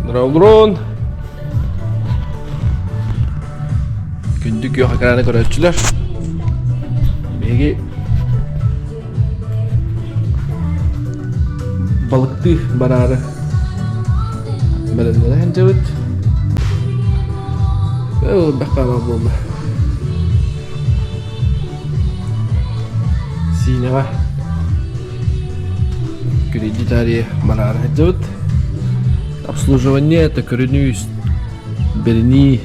Дорооболорун! Күндү күөх экраны көрөөччүлэр. Биһиги балыктыы бараары бэлэмнэнэ сылдьабыт. Элбэх хаама буолла. Сиинэҕэ кредит ария бараары сылдьабыт. Обслуживание это көрүнүү, бэринии,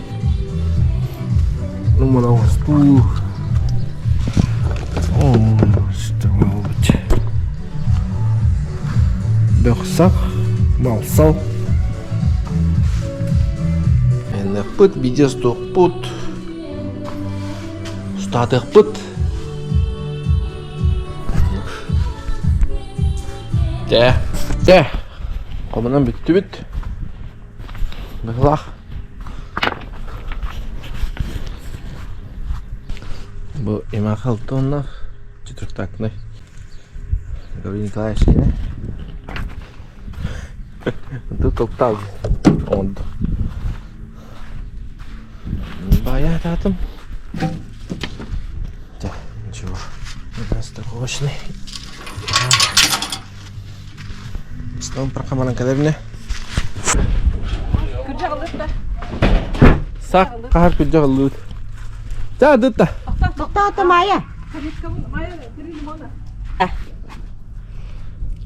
ну, оҥостуу. Бөхсах, малсал. Эннэппыт, видеостуохпут, устаатыахпыт. Дьэ, дьэ, хомунан бүттүбүт. Быһылаах. Бу Ямаха Алтоннах четырехтактный Гаврил Николаевич кини. Тут топтал оҥорду. Баайаатаатым. Так, ничего. Страховочный. Снова прохаманан кэлэринэ. Сак хаһар күрдьэх ыллыыт. Чаа дытта. Тоқтаата Майя.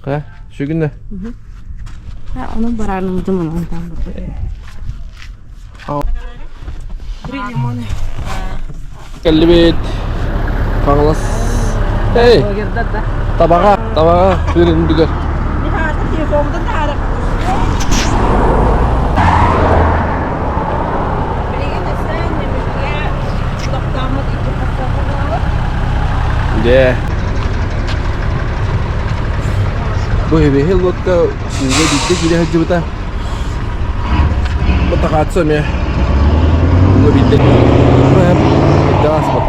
Ха, сүгүнэ. Onun барарын дымын онтан Кэллибит. Хаҥалас. Эй! Табаҕа, табаҕа күрүндүгэр. Дьэ. Бу эбэһил лодка ууга биирдэ киирэ сылдьыбыта. Бытахаатса эмиэ ууга биирдэ кырдьаҕас бу.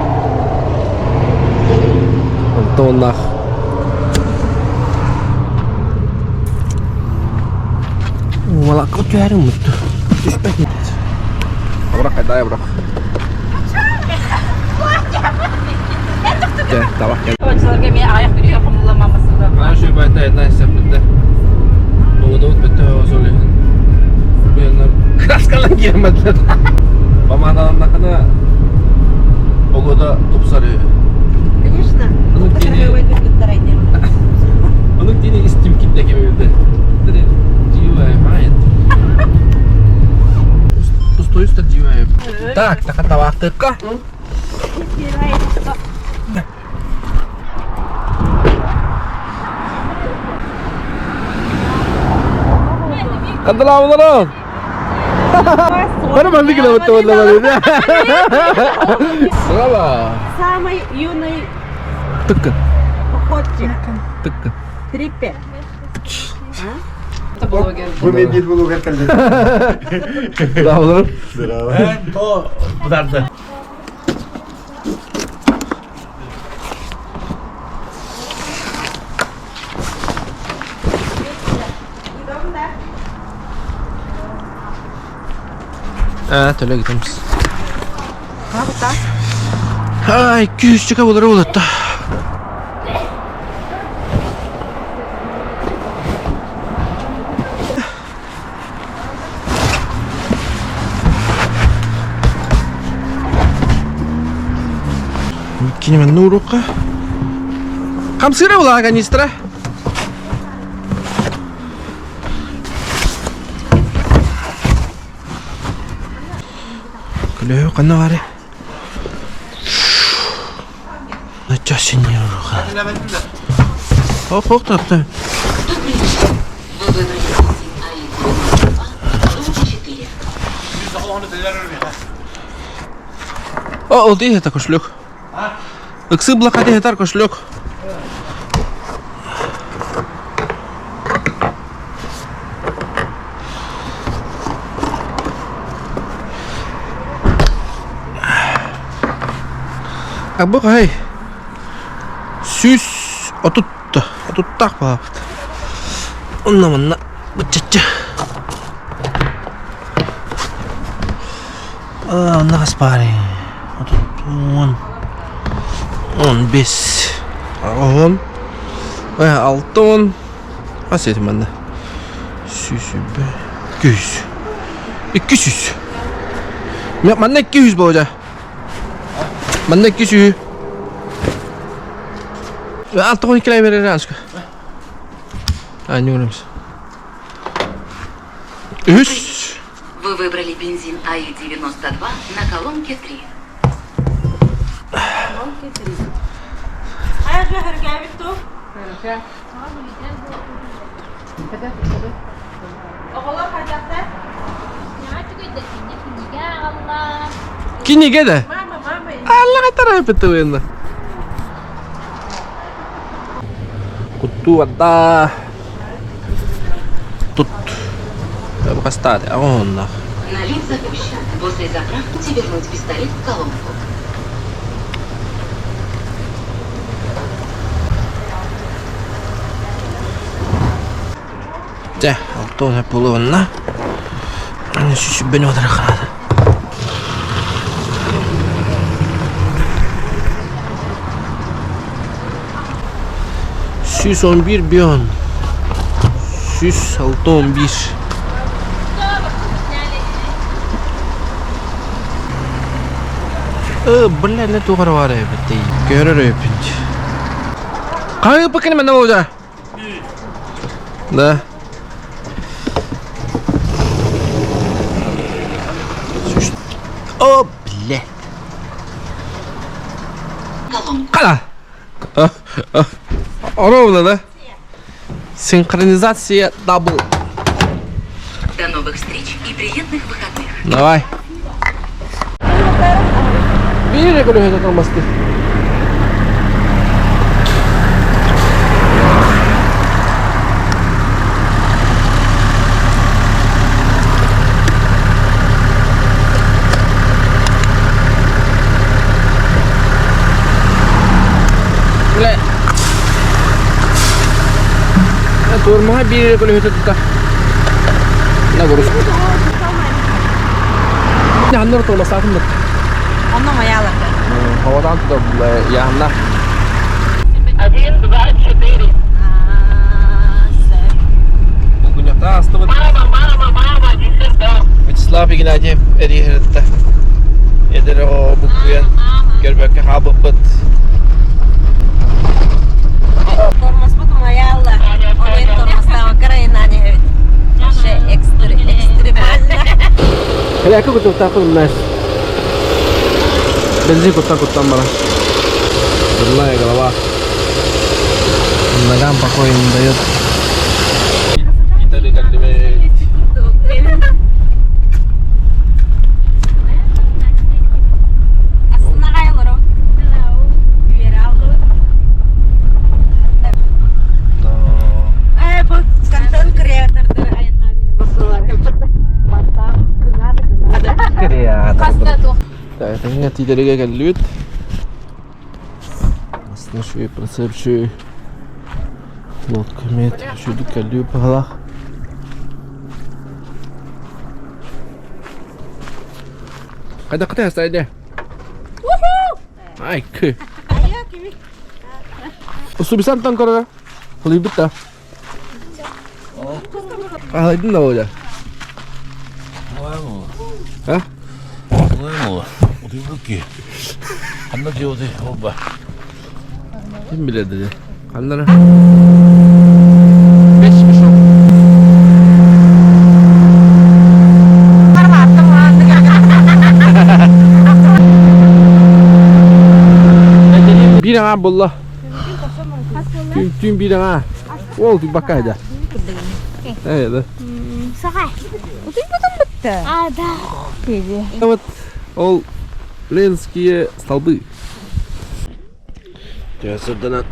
Онтон Малакка түһэрин мутту. Түспэт. Абырах хайдаа абырах. Дьэ, табах кэл. Оччолорго эмиэ аҕыйах күнүгэр хомулла мамасыга. Наша байта одна из саппытта. Оҕодобут бөттө солиһын. Буяннар краскалан киирмэтлер. Баманаланнахына погода тупсары. Конечно. Онук дини истим китте кемебилде. Пустойуста дивай. Так, тахатавахтыкка. Кандалаабыларың! Бары маннык Браво! Самый юный Тыкка. походчик. Тыкка. Триппер. Бу мен бир булугар кэлдим. Браво! Браво. Бутарды. Төлө гитамс. Ай, күүсчүкэ булары булатта. Кинемен нуурукка. Хамсыра була канистра. Күлөһү ханна бары? Нача синьоруха. Хоп, хоп, тапта. О, ол это кошелек. Ыксы блокаде хетар кошелек. Бу хай 130 отуттаах баабыт. Онно манна быччачча. Онно хас баарый? Отут он, 15, 10, 6 10, хас этим манна? Сүүс 200. 200. Манна 200 болжа. Манна 200. 6 12 берер аска. Аанньуурумс. Үс. Вы выбрали бензин АИ-92 на колонке 3. Колонке 3. Хайа дьөһөргээбит туу? Оҕолор хайдахтар? Кинигэ да? Мама, мама. Аллаҕа тарапытыбын. Куттуу барда. Тут хастааты аҕоһуннаах. Налив запущен. После заправки вернуть пистолет в колонку. Дьэ, 6 буолуонна. Сүбэни отарахаада. 111 бион. 161. Бля, не тугар бар эбит. Көрөр өйпүнч. Кайы пыкын мен болжа? Да. О, блядь. Кала. Ровно, да? Синхронизация double. До новых встреч и приятных выходных. Давай. Биир эрэ көлөһөтө тормозтур. Бля. Турмаһа биир эрэ көлөһөтө тута. Нагрузка. Ханнар тормозтаатын бат. Онно маяларга. Хавадан туда яһанна. 1, 2, 4. Булгуньяхта астыбыт. Мама, мама, мама, десерт. Вячеслав Игнатьев эриһэритте. Эдэр оҕо буккуйан көрбөккө хаалбыппыт. Тормозбут маялла. Онен тормозтаабакка райынан эбит. Вообще экстремально. Кэлээккэ кутуктаахпын умнаас. Бензин куттан куттан баран. Дурная голова. Ногам покоя не дает. Италия как Астына Э, бу контент креатордар айаннаан Креатор. Тэҥҥэ тиитэригэ кэллибит. Астына үчүгэй процесс үчүгэй. Лодка эмиэ үчүгэйдик кэллибит быһалаах. Хайдаххытай астайда? Ай, кы. Усубисантан көрөр. Хулуйбут да. Аһайдын да болja. А? Ханна диоды оба. Ким билэр dedi. Ханнара? Бес мешок. Биир аҥаа булла. Түүн түүн биир аҥаа. Ол бакка да. Э, да. Саха. А, да. Вот ол Ленские столбы. Сырданан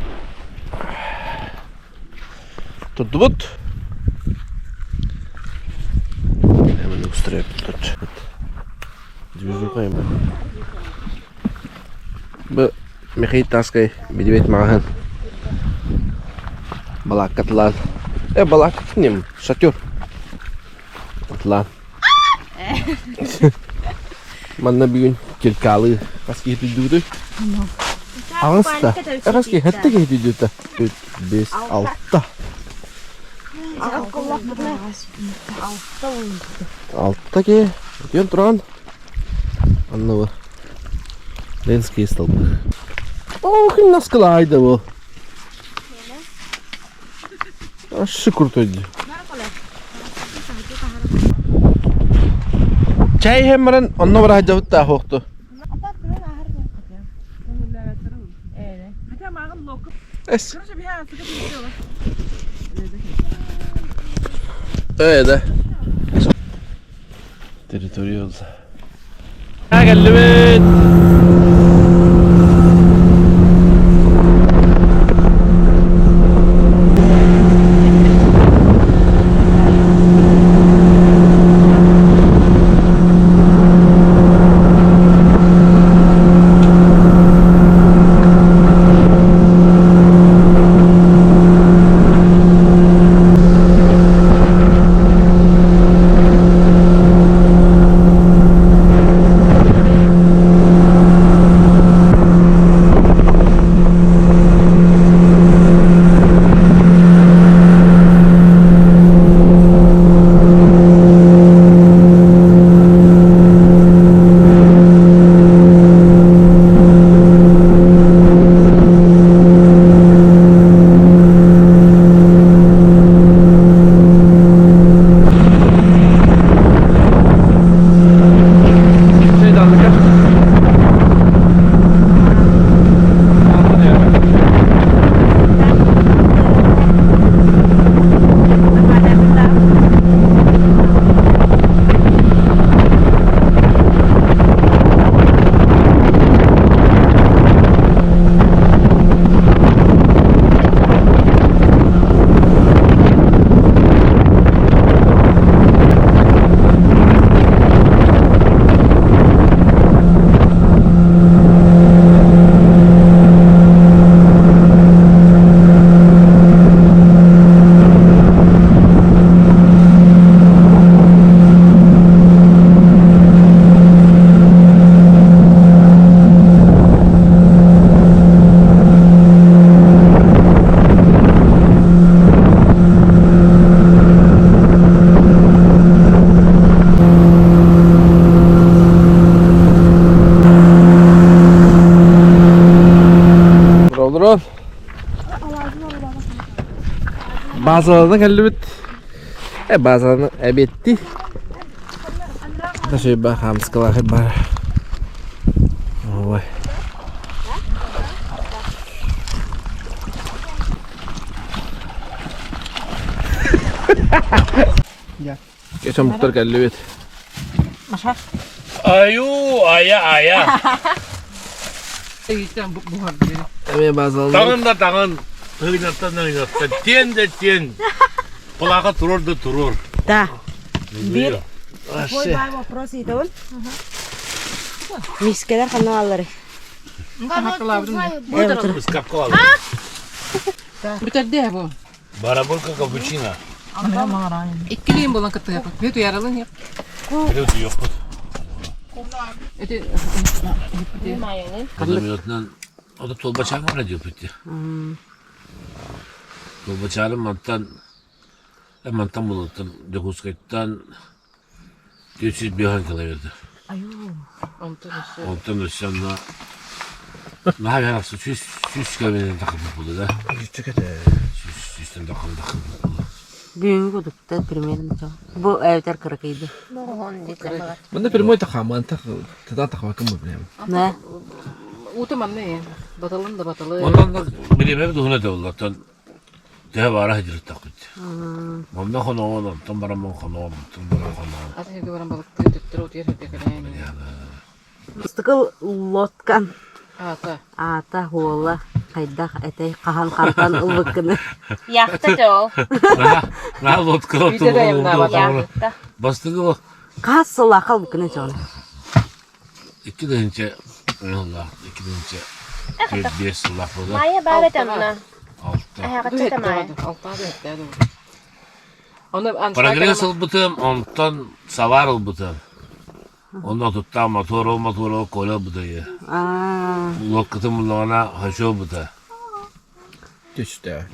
турдубут. Hemen устроим тут. Движуха Бу Михаил Таскай медведь маҕаһыын. Балаакка атылаан. Э, балаакка нем, шатер. Атылаан. Манна бүгүн киркаалыы хас киһи түдүүтүй? Аҕыста. Хас киһи? Сэттэ киһи түдүүтэ. Үт, бес, алта. Алта киһи. Утуйан туран. Анна бу. Ленские столбы. О, күн наскылаайда бу. Шы крутой дии. Чай иһэн баран онно бара сылдьабыт да суохту. Эс. Ээ да. Территория olsa. Кэллибит. Олорон. Базаларына кэллибит. Э базаларына эбиэтти. Ташыйба хамскалахы бар. Ой. Кече кэллибит. Аю, ая, ая. Эмиэ базалар. Таҥын да таҥын, тыгынаттан тыгынаттан, тиэн да тиэн. Плаха туруор да туруор. Да. Бир. Ой, бай вопрос ыйтабын. Мискелер ханна аллары? Ыскапка алар. Бүтэрдэ бу. Барабылка капучино. Иккилиин буолан кыттыһаппыт. Бүт уяралын yok. Билет йокпут. Эти Водометынан Ото толбачаан бара диэппит. Толбачааным мантан мантан булуттан Дьокуускайтан 305 километр. Онтон өссө онно наһаа харахсы 100 километр тахсыбыт буолла да. Сүүстэн тахсан тахсыбыт буолла. Бүгүҥҥү кудукта примерно Бу эбэтэр кыракыйды. Манна прямой тахаман тах тата тахвакым прям. Да. Ууту манна баталын да баталы. Онон бириэмэ туһуна да буолла. Төһө баара сылдьыбыттахпыт. Манна хоноон, онтон бараммын хоноон, онтон баран хоноон. Аты сиргэ баран балыктыы төттөрү утуйар сиргэ кэлээн. Ыстыкыл лодкан Аата. аата хуола хайдах этэй хаһан хантан ылбыккыны. Яхта жол. На лодка Үйде да емнаабата. Яхта. Бастыгы Хас сыллаахха ылбыккыны чоҕун. икки тыһыынча ылла, икки тыһыынча төрт биэс сыллаах буолла. Майя баар этэмна. Алта. Аһаҕычча Майя. Алтаа да Оны Прогресс ылбытым, онтон савар ылбытым. Онно туттаах мотуору мотуору Коля бутайы. Лодкатын буллаҕына хочу бута. Түстэ.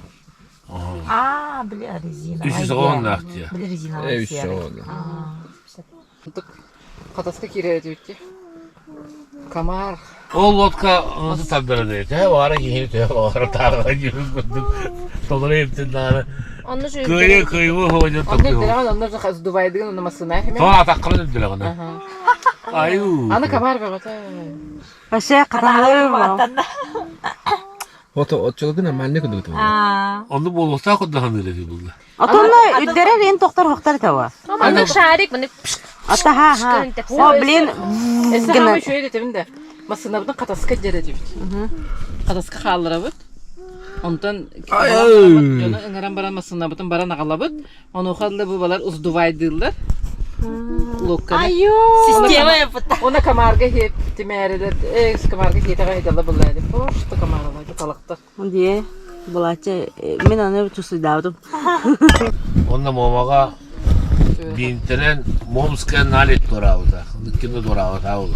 Аа, били резиновая. Үс оҕоннаах дии. Били резиновая Үс оҕоннаах. Хатаска киирэр этибит Комар. Ол лодка онусу тардара төһө баара киһини төһө баара таарга дьүрүн курдук толору иптин даҕаны Онно кыайы кыайбы хоодьон Онно үрдэлэҕин, онно сдувайдыгын, онно массыына хэмэ. Тоҕо атаххын үрдэлэҕин. Аю. Аны комар бөҕөтө. Вообще каталар Ото отчолгу нормальный кудук Аа. Онну буолуохтаах курдахан ыра булла. Отонно үрдэрэр эн тохтор хохтар таба. Аны шарик маны Ата ха ха. О, блин. Эссе хаамай үчүгэй этебин да. Массыынабытын хатаска дьэрэ дибит. Хатаска хаалларабыт. Онтон дьону ыҥыран баран массыынабытын баран аҕалабыт. Онуоха бу балар уздувайдыыллар. Луокканы. Система yapыта. Она комарга хиэт тимээрилер, э, комарга хиэтэҕэ хидала буллаады. Просто комаралар талактар. Дие, булача мен аны чувствуйдаабытым. Онно Момаҕа биинтэнэн Момская налит туораабыта. Иккинде туораабыта ол.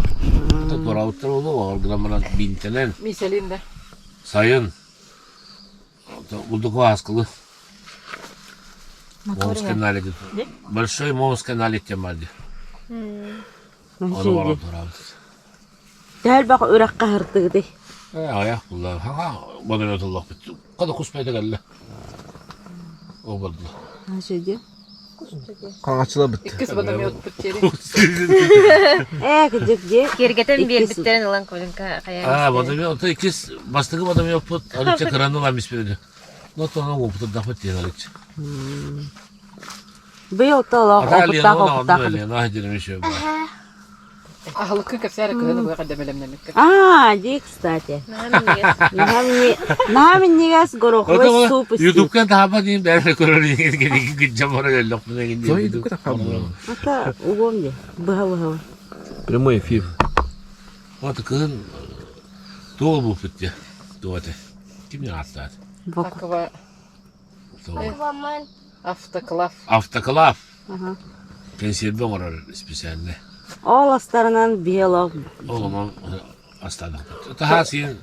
Туораабыттар ол гынан баран биинтэнэн Миселин да. сайын Улдуку ааскылы. Момская налит. Большой Момская налит диэн баар дии. Ону баран туораабыт. Төһөлбөх үрэххэ хартыгыты. Э, аҕыйах булла. Хаҥа бодойо тыллахпыт. Хата куспайда кэллэ. Ол бардылар. Сөдү. Хаҥачыла бытты. Иккис водометпут диэри. Э, кырдьык дии. Киэргэтэн биэрбиттэрин ылан Коленка хайаан А, водомет, то иккис бастакы водометпут, арычча кыраны ылан испиди. Но тоно опытырдахпыт диэн арычча. Быйыл толох Ата опыттаах Лена опыттаах. Лена дирим еще. Аһылыккын кэпсээр кыһыны быга бэлэмнэммиккэ. А, дии, кстати. Наһаа минньигэс гороховой суп истиит. Ютубка таба диин бәрі көрөр гиджамара өллөкпүнэ Зоя Ютубка тахабы. Ата угом де. Быха быха. Прямой эфир. Вот кыһын туол бууппут дии. Туоте. Ким не аттаат? Аква автоклав. Автоклав. Кэнсиэрбэ оҥорор специально. Ол астарынан биһи олох Ол онон астаадахпыт. Таһаа сиин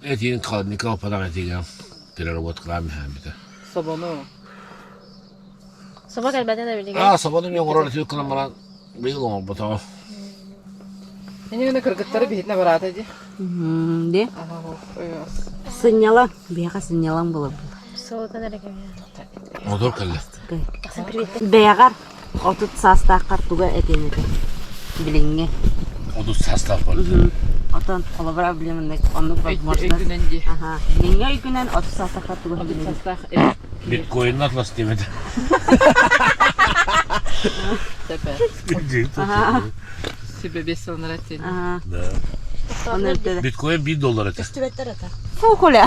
этиин холодильникка оппатах этиигэ переработкалаан биһээн Собону. Собо кэлбэтэ да билигин. Аа, собону мен оҥорор этиик гынан баран быйыл оҥорботоҕум. Эни гына кыргыттары биһитинэ бараата дии. Ди. Сынньалаҥ. Биһиэхэ сынньалаҥ буолар. Солотан эрэ кэмэ. Мотор кэллэ. Бэйэҕэр 30 саастааххар туга этиэн этэ? Билиҥҥи. 30 саастаах буолла. Отон холобура билим оннук возможность. Өйгүнэн дии. Аха. Билиҥҥи өйгүнэн 30 саастааххар туга 30 саастаах Биткоинна атлас диэбит. Тэпэ. Сүбэ бес сылынара тиэн. Да. Биткоин 1 доллар этэ. Фу, Коля.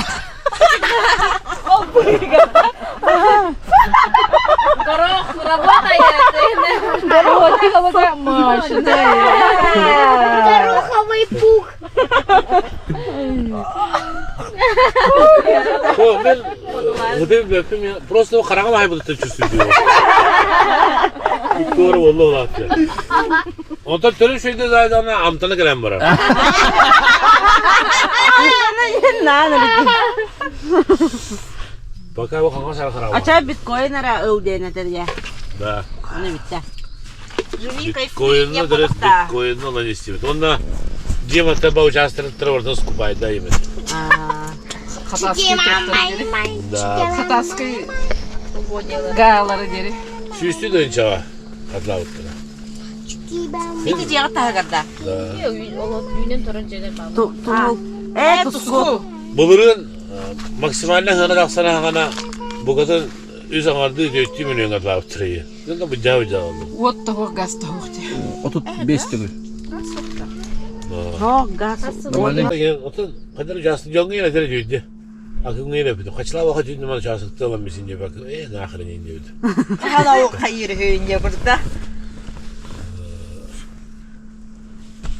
Горох работает. Гороховый пух. Просто хараҕым аһайбытыттан чувствую. Туора буолла улаатта. Онтон төрүт шөйдө зайдана амтана кэлэн барар. Пока бу хаҥас хараҕа. Ача биткоин ара ыл диэн этэр я. Да. Оны битте. Биткоинны дөрес биткоинны ылан истибит. Онна Дима таба участвовать барытын скупайда именно. Хатаскый төхтөр диэри. Да. Хатаскый гаалары диэри. Сүүстүү дойынчаға атлабыттара. Ити дьиэҕэ таһыгарда. Да. Үүнэн туран дьиэлэр бааллар. Тумул. Э, туску. Былырыын максимально сыана тахсан аҕана букатын үс аҥардыы түөртүү миллион атлаабыттара. Дьонно быдьаа быдьаа олду. Уот тоһуох, газ тоһуох дии. 35 төгүл. О, газ. Отон хандар учаастак дьоҥҥо этэр дүйдэ. Акыҥҥа эппитим. Хачылаабаха түүнү ман учаастакта ылан бисин диэбэк. Э, нахрен диэбит.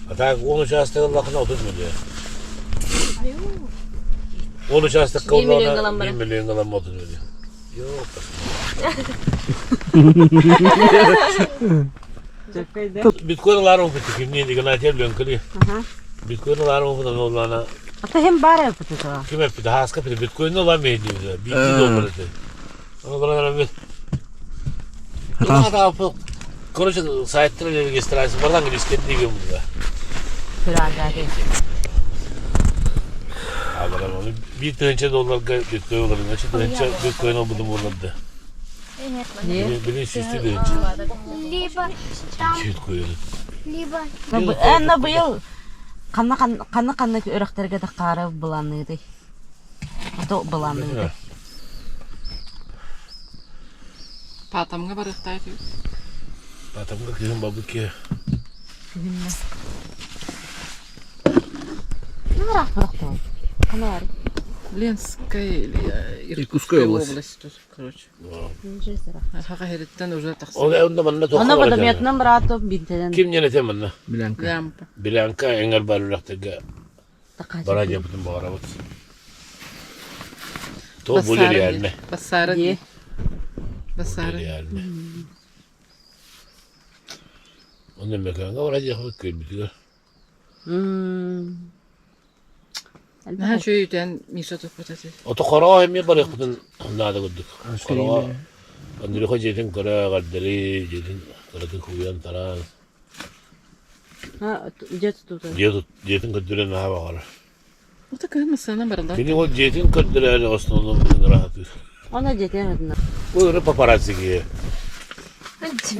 А так он участок ыллахына 30 миллион. Он участокка 1 миллион ыллаҕына ылан 1 миллион ылан 30 миллион. Yok. Биткоин ылаар опыты кимниин Игнатьев Лөҥкүрү. Биткоин ылаар опытын оллана. Ата хем бар опыты то. Ким эппит хааска пити биткоин ылан мейдиибит. Биир доллар этэ. Оны баран бит. Короче, сайттар регистрация баран английский деген була. Биир тыһыынча долларга биткоин ыларын, значит тыһыынча биткоин ылбытым буоллар Били сүүстүү тыһыынча. Либо там, Биткоины. либо Энна быйыл ханна ханна ханна үрэхтэргэ таххаары былаанныыдый? Ото былаанныыдый? Паатамҥа барыахтаах үһү. Паатамҥа кыһын барбыт киһи. Ленская или Иркутская область. область тут, короче. Хаха хериттен уже тахсар. Ол онно манна туох Онно водометынан быраатып бинтенен Ким ненете манна? Белянка. Лямпа. Белянка эҥэр бар үрэхтэргэ бара диэбитин баҕарабыт. То более реально. Бассары Дии. Бассары. Реально. Онно мекаҥҥа бара диэхпит кэлбитигэр. Наһаа үчүгэй үтэн Миша туппут этэ. Ото хороҕо эмиэ барыахпытын наада курдук. Хороҕо Андрюха дьиэтин көрө эҕэрдэлии, дьиэтин кыратын кууйан тараан. Дьиэ тутуута. Дьиэтин көрдөрөн наһаа баҕарар. Ото кыһын массыына бараллар. Кини ол дьиэтин көрдөрөөрү основном ыраатыыр. Она дьиэтин ырытына. Бу ыры папарацци киһи.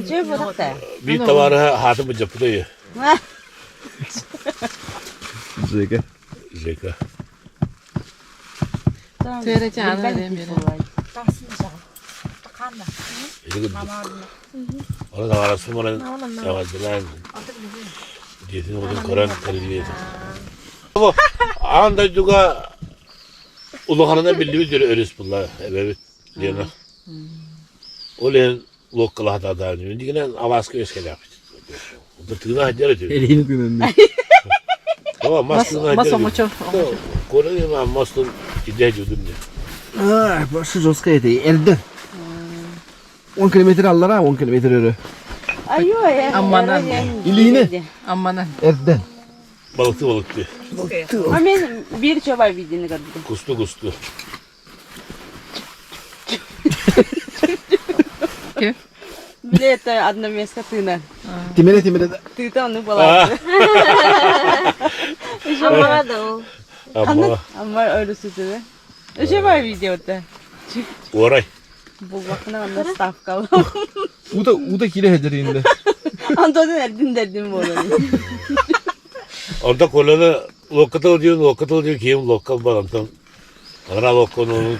Дьиэ буолахта. Биир табаарыһа хаатын былдьаппыта үһү. Жека. Жека. Тыара чаана диэн биэрэ. Ити курдук. Оны табаарыспын баран эҕэрдэлээн дьиэтин уотун көрөн кэрилиэтим. Аан дойдуга улаханынан биллибит өрүс булла эбэбит Лена. Ол иһин луоккалаһатаатаан дигинэн алааска үөскэлээхпит. Тыына сылдьар этибит. Элиин тыынанны. О, мас тыына Мас сылдьар оҥочо. Көрөн мастын идэ дьудум диэн. Ай, башы жестко это. Эрден. 10 километр аллара, 10 километр өрө. Айой, Амманан. Илиини. Амманан. Эрден. Балыкты балыкты. А мен биир чобай видеоны көрдүм. Кусту кусту. Бile это одно место тына. Тимире тимире. Тыта ону была. Аммаҕа да ол. Амма. Амма өрүсүтүбэ. Үчүгэй видеота. Уорай. Булбакына онно ставка. Уда уда кире хедеринде. Антонун эрдин дердин буолар. Онто колоны локкатыл диэн локкатыл диэн киһим локка бар онтон анараа локкону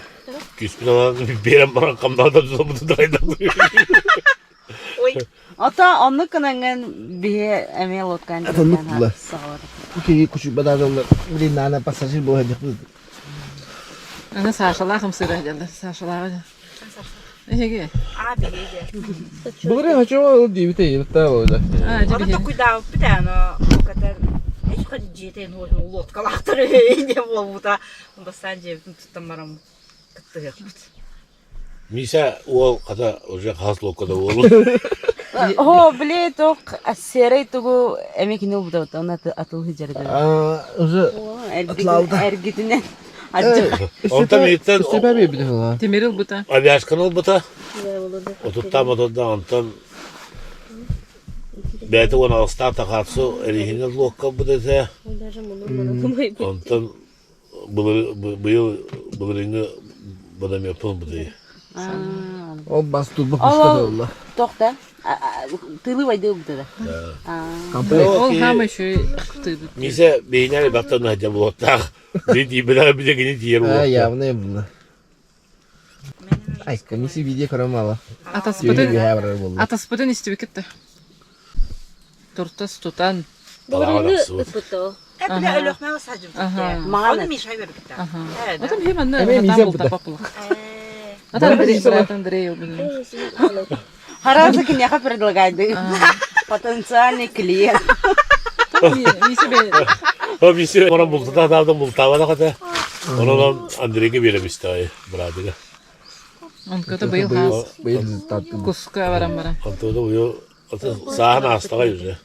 күүспүн ылан биэрэн баран хамнаата тутабытын Ото оннук гынан биһи эмиэ лодкан Оннук була. Киһи кучуйбадаадаллар блин наана пассажир буола дьахпыт. Аны Сашалаах ымсыыра дьаллар. Сашалааҕа. Эһиги. А, биһиги. Былырыын хочу диэбитэ ебитта буолда. А, дьэ Ону биһиги. токуйдаабыппыт ээ, аны катар эч хadi дьиэтин лодкалаахтар диэн буолбута. Бастаан дьиэбитин туттан баран кыттыһыахпыт. Миша уол хата уже хас локкада уолу. О, били тох серый тугу эми кини ылбыта оны атыл хыдьарда. А, уже Атлалда. Эргитинен. Онтон мииттэн Степа биэбитэ була. Тимир ылбыта. авиашканы ылбыта. Отуттаан отурда онтон бэйэтэ уон алыстаах такаатсу эриһинэ луокка ылбыт этэ. Онтон быйыл былырыыҥҥы водомеппун ылбыт Ол бас турба куска да Тохта. Тылы вайды ылбыта да. Комплект. Ол хаама үчүгэй тыыбыт. Миисэ биһинэ элбэхтэн наһдьа буолуохтаах. Би тиийбэтэх бile кини тиийэр А, буолуохтаах. явно было. Ай, комиссия видео көрө мало. Атаспытын Үһэ барар буолла. атаспытын истибикит да. Туртас тутан. Талаҕа тахсыбыт. Ыппыт ол. Э, бile өлөхмөҕө садьыбыт. Аха. Оны Миша бербитте. Аха. Э, да. Отон хим анна Эми хатан мизе булта буда. папулак. Ата Андрей, брат Андрей ылбын. Харазы кинеха предлагайды. Потенциальный клиент. Мисе бе О, мисе онон бултата таабытын бултаабата хата. Онон Андрейга биэрэ быраатыга. Он кото быйыл хаас Быйыл таттым. куска баран баран. Онтон быйыл Сааһын аастаҕа уже.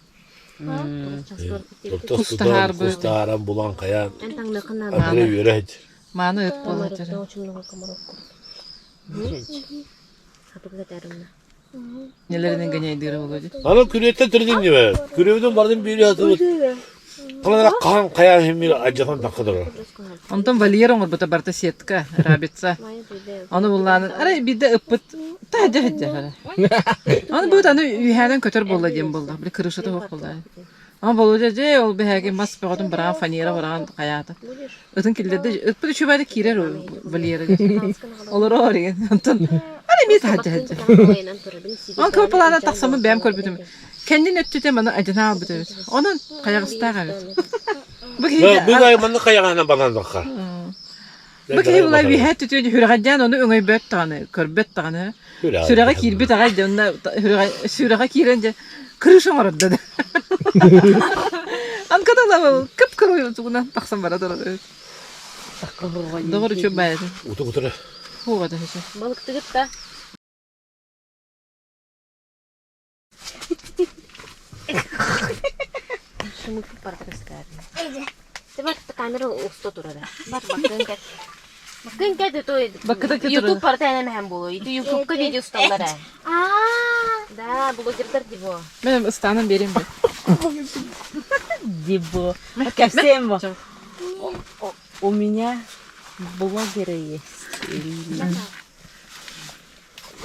Тустаһар кустааран булан хайаан Андрей үөрэ сылдьар. Мааны ыт буола сылдьар. Нелеринен гэнэйдиирэ буолуо дии. Аны күрүөттэн түрдүн диbe. Күрүөбүтүн бардым биири хатыбыт. Кыланара хаан хайаан химмир адьатан такка турар. Онтон вольер оҥорбута барыта сетка, рабица. Ону буллаан, арай биирдэ ыппыт таһырдьа сылдьар эрэ. Аны быт аны үөһээнэн көтөр буолла диэн буолла. Били крышата суох буолла. Ама Володя дьэ ол бэһээги мас бөҕөтүн быраҕан фанера быраҕан хайаата. Ытын киллэрдэ, ыппыт үчүгэйдик киирэр вольерга. Олороор деген. Онтон аны эмиэ таһырдьа сылдьар. Онон кыпылаанан тахсаммын бэйэм көрбүтүм. Кэннин өттүтэ маны адьына аалбыт эбит. Онон хайаҕастаах эбит. Бу киһи Бу гай манны хайаҕаһынан банан бакка. Бу киһи була үөһээ түтүөн сүрэҕэлдьээн ону өҥөйбөт даҕаны, көрбөт даҕаны. Сүрэҕэ киирбит аҕай дьэ онно сүрэҕэ киирэн дьэ крыша оҥорордо да. Анкатала кып-кыры тугунан тахсан бара турар эбит. Доҕор үчүгэй баайы. Уту кутура. Хуга да хөсө. Балыктыгыт да. Камера уста турара. Бар баккын кэт. Баккын кэт то YouTube барыта эмэһэн буолуо. Ити YouTubeка видео усталлар ээ. Да, блогердар диво. Мен ыстанан берем бе. Диво. Кэпсээн бо. У меня блогеры есть.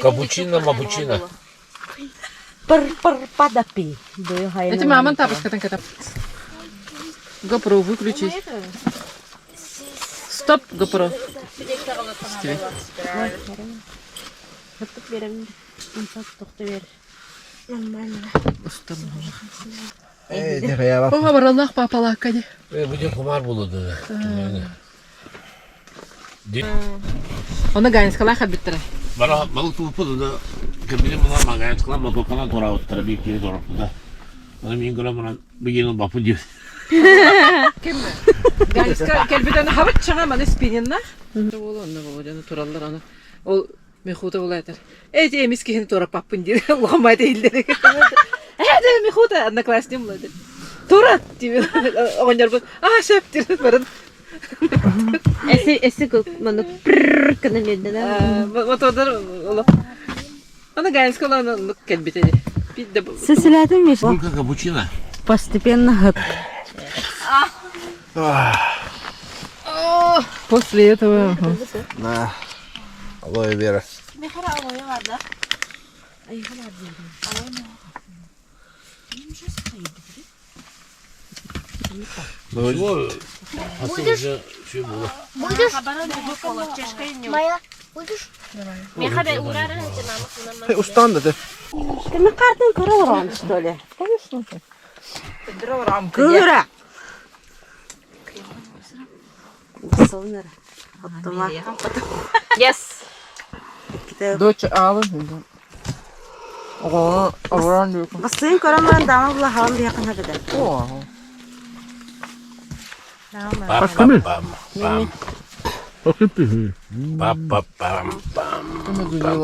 Капучино, мапучино. Пыр-пыр падапи. Эти маман тапочкатын катап. GoPro выключить. Стоп, GoPro. Оға бараллах папалаакка ди. Бу кумар болуду. Оны Ганискалаах харбиттара. Бара балык туппут да кэбили мына Магаянскала мотокана тураабыттара биир киһи туораппыта. Аны мин көрөн баран бигин баппы диир. Ким? Ганиска кэлбитен хабыт чаҥа маны спининна. Ол онно Володяны тураллар аны. Ол Михута була этэр. Эти эмис киһини туораппаппын диир. Улахан баайта иһиллэр. Ээ, Михута одноклассник була этэр. Турат диир. Оҕонньорбут аа сөп диир баран. Эси эси маннык прррр гынан биэрдэ да. Мотордар олох. Аны Ганска оннук кэлбитэ. Сесилятин Миша. Сколько капучино? Постепенно хып. После этого. На. Алоэ вера. Будешь? Будешь? Моя? Будешь? Устан да ты. Ты мы картын көрө что ли? Конечно. Кыра. Оттума. Yes. Дочь Алын. Басын көрөн баран дама була халан биякын хабыда. Пам пам пам. Пам пам пам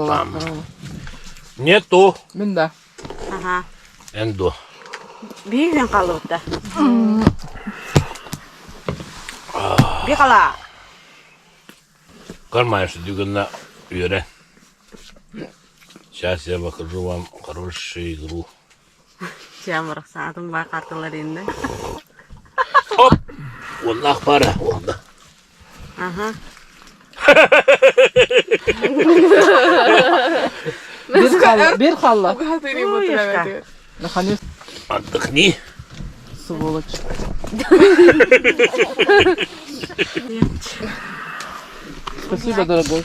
пам. Нету. Мин да. Ага. Эндо. Биир хаалыбыта. Би хала. Кармаешь дюгана үөрэ. Сейчас я покажу вам хорошую игру. Чамыр саатын баа карталар инне. Оп! Оннах пара. Онна. Ага. Bir халла. Bir халла. Наконец, Отдохни. сволочь. Спасибо, дорогой.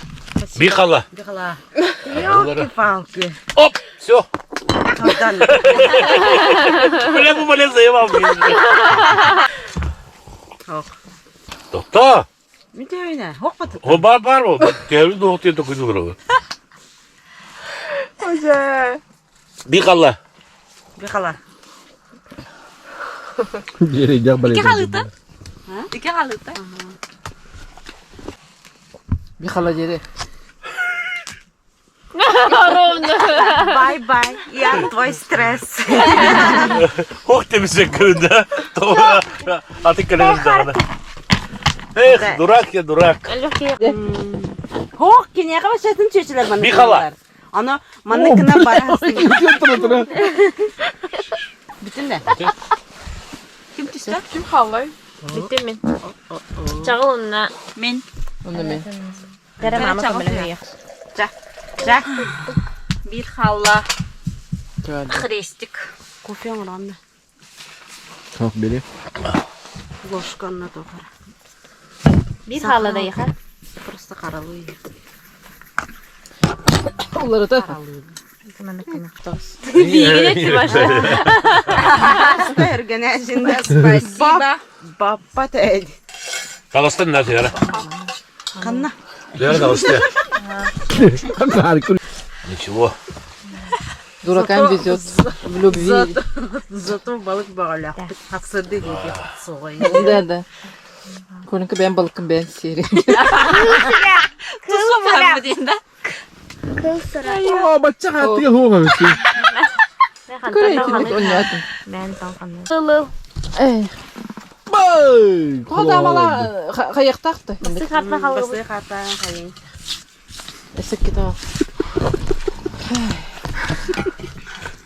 Бихала. Бихала. Елки-палки. Оп! Все. Бля, бу бале заебал. Тоқта. Митеуина, хоппат. О бар бар о. Теория доқты енді күні көрі. Бихала. Бихала. Дьиэрийдэх Ики халыта. Ики халыта. Bir халла дьиэри. Ровно. Бай Бай-бай, я твой стресс. Ох темисек көрүндэ. Аты кэлэн даҕаны. Эх, дурак я дурак. Хоох киниэхэ баччатын чүөчэлэр маннык Михала. гыналлар. Аны маннык гына бара Бүтүн да. Ким түстэ? Ким хааллай? Бүттүм мин. Чаҕыл онно. Мин. Онно мен. Дара мама көмөлөһүөх. Жа. Жа. Бир халла. Хрестик. Кофе оҥорон да. Хох били. Ложка онно тоҕор. Бир хаалла да яха. Просто харалыы. Уларыта. Өргөнәжинде Спасибо. Баппа тәйди. Таластан на тиара. Ханна. Тиара таласты. Ничего. Дуракам везет в любви. Зато балык бағалақпыт. Хақсырды дейді. Соғай. Да, да. Коленка бән балыкын бән сери. Тусу бар дейін да? Кыл сыра. О, бачча хаттыга хуга бити. Көрө итинник оннуатын. Мен таң Ылыл. Эх. Бай! Тоҕо хайыахтаахты. Басы карта халыбы. Басы хата хайын. Эсек китаа.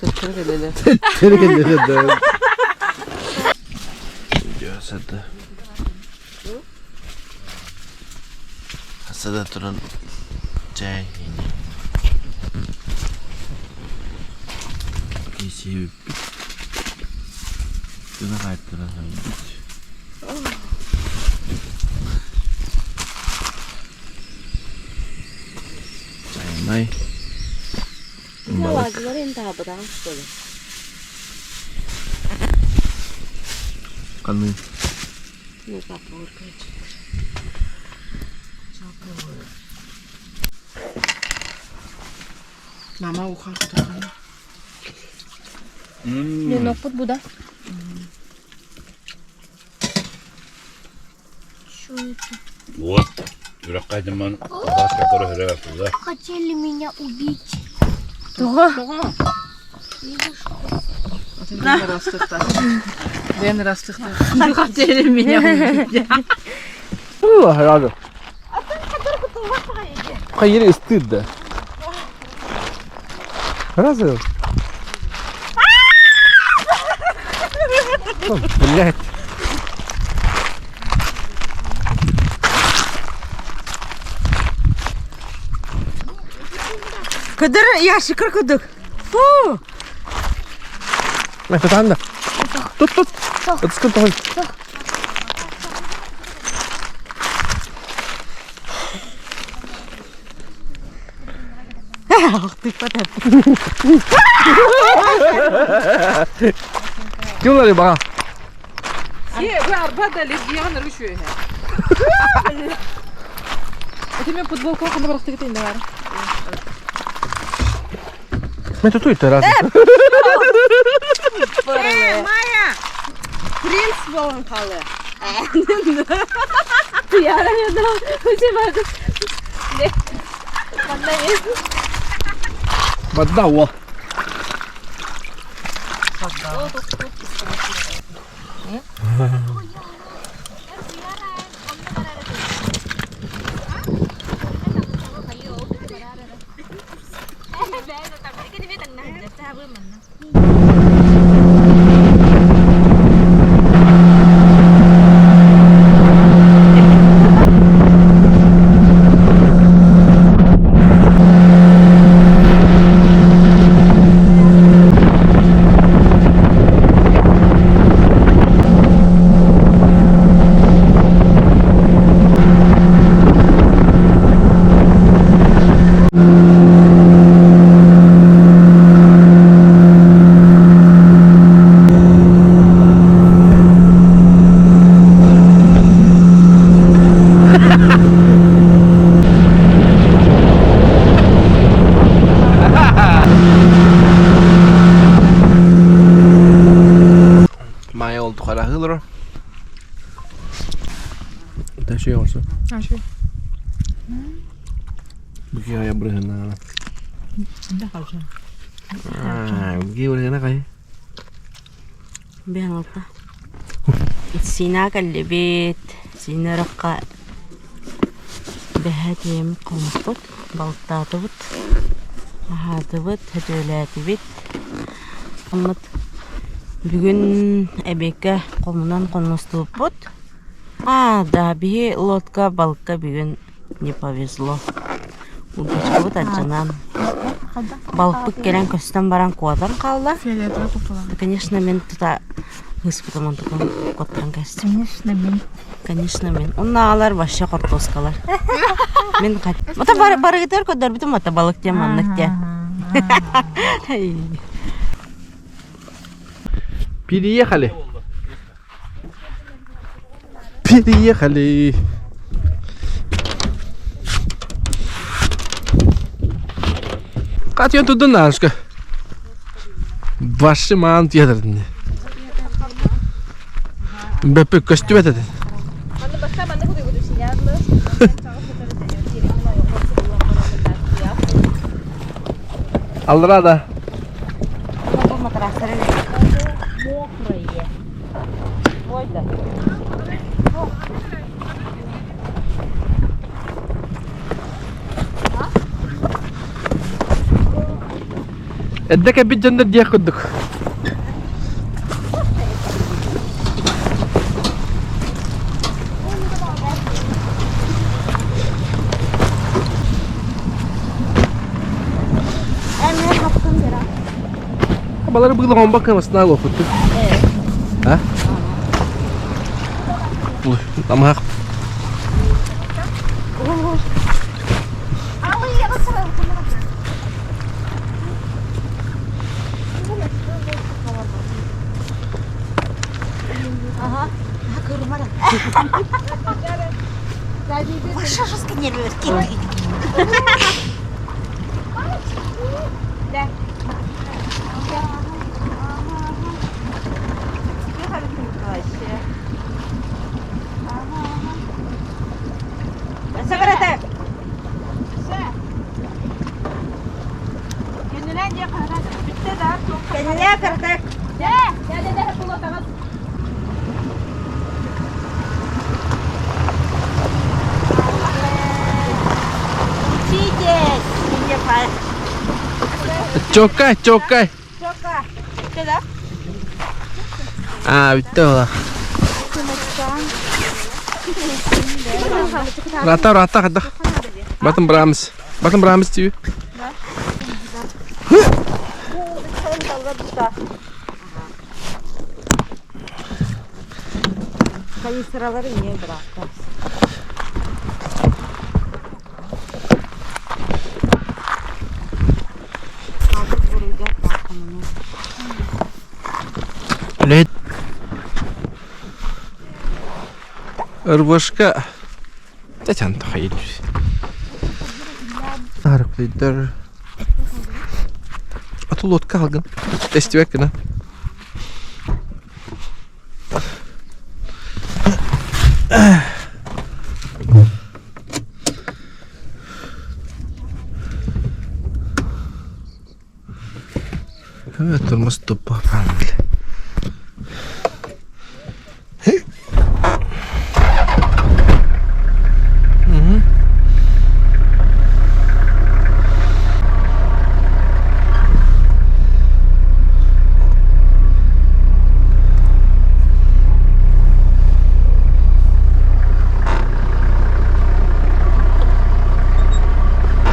Төттөрү келелер. Терекенде. Жасады. Хасада туран чай. Киси Түнэ хайттыран Чайнай. Балык. Алажылар енді абыдан что ли? Қаны. Ну, папа, короче. Мама уха кутарган. Мен опыт буда. Вот. Үрәк кайдыман. Баска көрө хүрәк да. Хотели меня убить. Бен растыкта. Бен растыкта. Хотели меня убить. Разы. Хайыр стыд да. Разве? Блять. Кыдыр, я шүкір күдік. Фу! Это там да. Тут тут. Это сколько Ким баға? Е, бу арба да лесбиян рүшү. Это мен футболка кандай баракты кетейин да бар. Мен тут уйты раз. Э, Майя! Принц болын қалы. Бадда о. Майя oldu kara hılır. Taşı olsun. Ашы. Бу я брыгна. Да, хорошо. Георгина кай. Биһаҥалта. Сиинаа кэллибит. Сиинэ ырахха бэһэ тиэмит хоммуппут, балыктаатыбыт, аһаатыбыт, сөтүөлээтибит. Аммыт бүгүн эбиэккэ хомунан хонностубуппут. А, да, биһи лодка балыкка бүгүн не повезло. Удочкабыт алдьанан. Балыкпыт кэлэн көстөн баран куотан хаалла. Конечно, мин тута ыспытым онтукун куоттаран кэстим. Конечно, мин. Конечно, мин. Оннааҕалар вообще хортуоскалар. Мин хат... Мата бар барыгытар көрдөрбүтүм мата балык диэн маннык диэн. Переехали. Переехали. Катя туда нашка. Башы маан тиэдэрдин. Бөппү көстүбэт этин. Аллара да. Эрдэ кэлбит дьоннор диэх курдук. Балары быылы хомбак кымасына лофуттук. А? Тамах. Ваша жестко нервы Чоккай, чоккай. Аа, бүттэ була. Рата, рата, хадах. Батын брамс. Батын брамс түү. Канистралары не быраактар. Үлэһит Ырбашка Татьяна хайыр. Арыклыйдар. Ату лодка алгын. Тестибек гына. Evet, turmuz tuppa.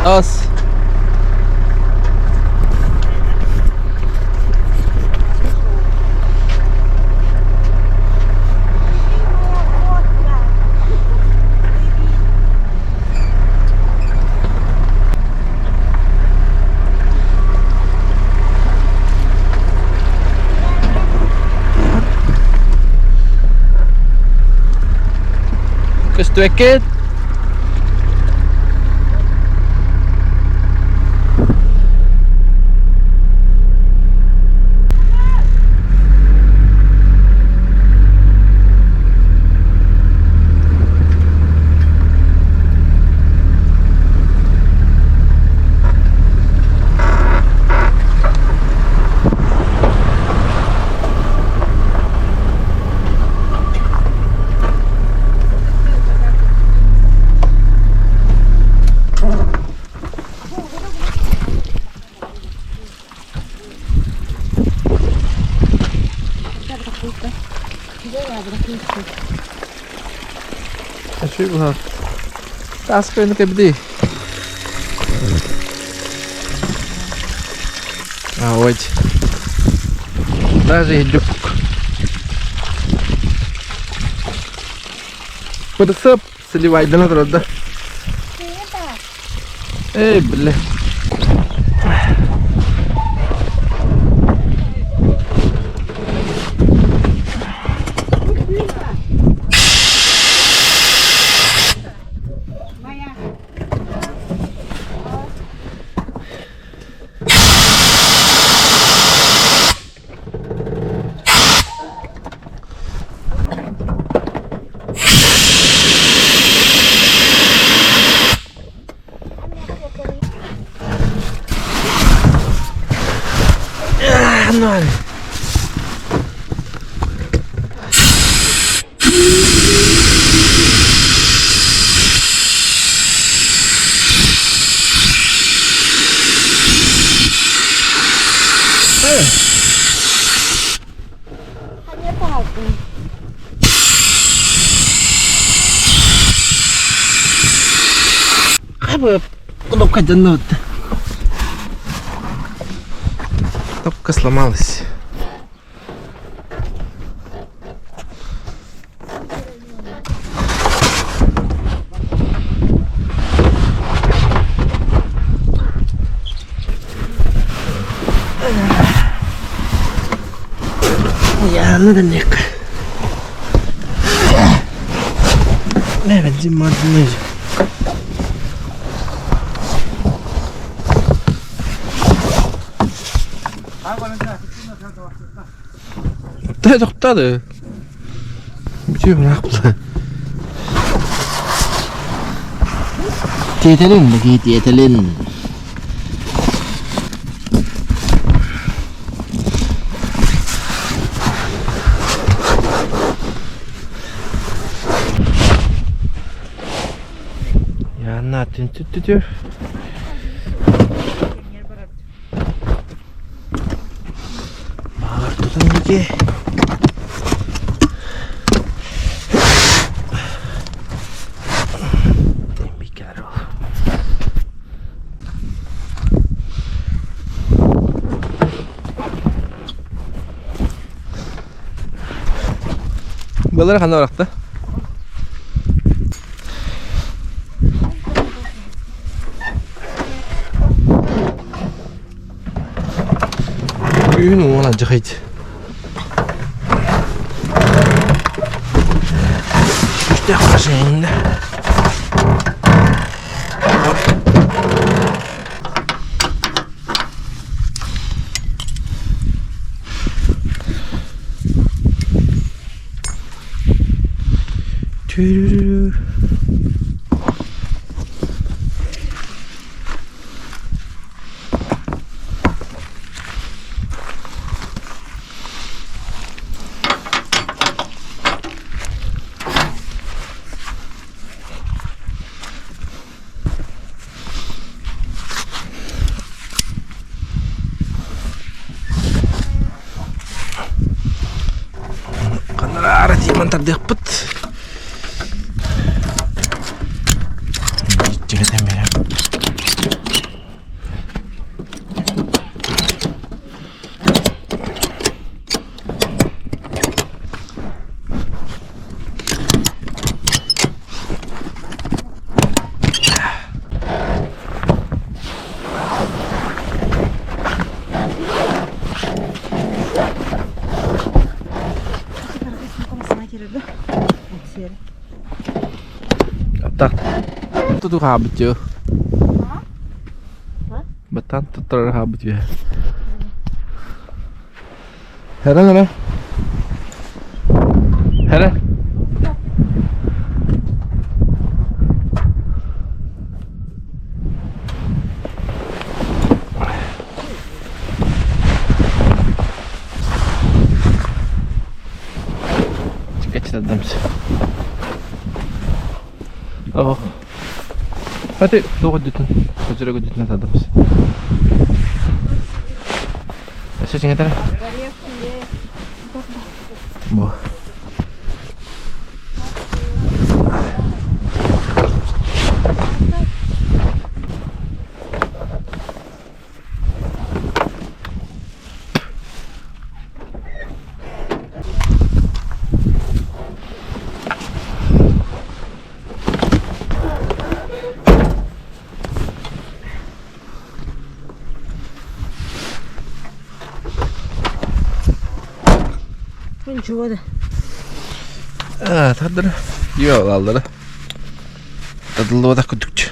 Ас. Көстүөккет. Үчүгэй быһаар. Тааска энэ кэбдии. А, вот. Даже идет. Подсып сливайдан турар да. Эй, бля. Кнопка дьоннобут. Кнопка сломалась. Яны да нек. Не, бензин мардымый. Тоқтады. Бүтүм рақпы. Тиэтэлин, тиэтэлин. Яна түн. Бар тутан неге. Балар хана барақта. Үйін оңына жығайды. Күшті қашайын. Тү. Қанара тиман тардықпыт. Жігітем берем. Аттақ. Туту хабыт жо. Батан туттар хабыт жо. Хәрә нәрә. Хәрә. Чикачтадамс. Oh. Hadi doğru dütün. Көжірі дүтін атадымыз. Әсі жеңетер? Бо. Ничего да. А, тардыр. Йо, аллары. Тадыллыбатах күтүкчү.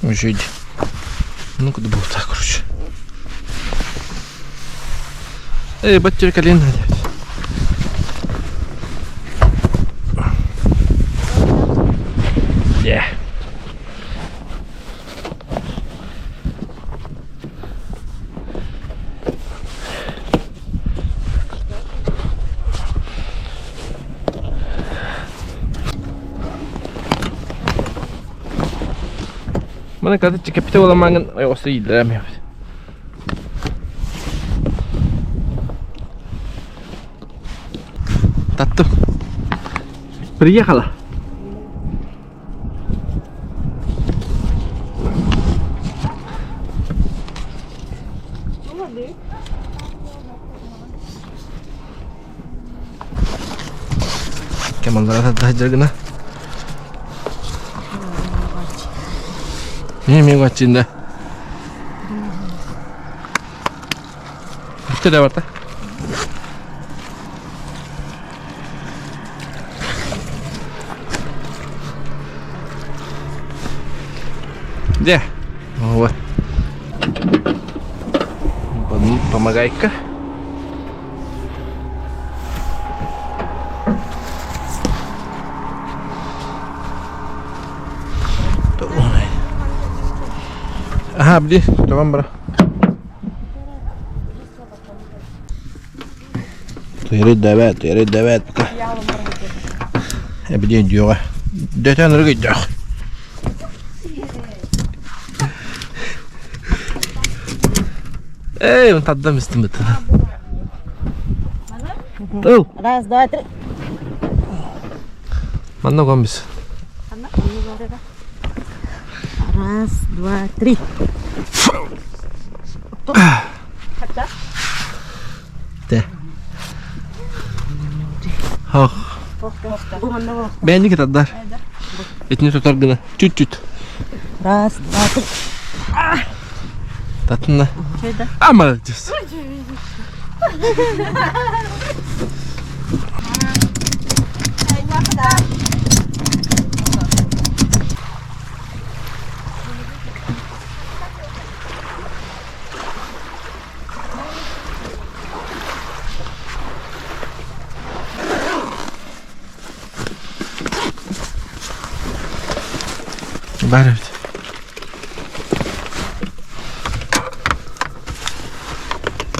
Уже иди. Ну куда был так, короче. Эй, баттер колено. Yeah. Маны каты кэпитэ буоламааҥын ойоҕосто ииллэрэм Таттым. Приехала. Кемаллара садда гына. Не мен ватчинда. Бүтте да барта. Где? Вот. Помогай-ка. Ага, бди, tamam бра. Тыыры дэбэт пока. Эбиден диоға. Дөтөн ыргы дьох. Эй, он таддам истим бит. Тыл. Раз, два, три. Манна гомбис. Раз, два, три. Те. Хох. Бәйни кытардар. Этини тутар гына. Чуть-чуть. Раз, два, три. Татына. А, молодец. Бар эбит.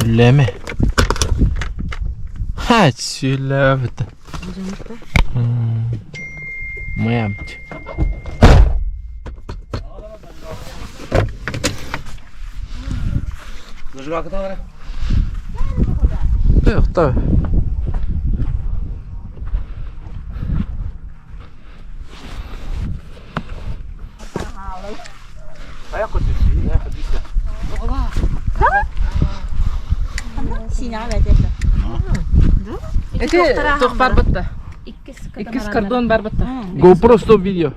Үллэме. Ха, сүлэбит. Моя бит. Yok tabi. Эти туох бар бытта. Иккис кордон бар бытта. GoPro stop video.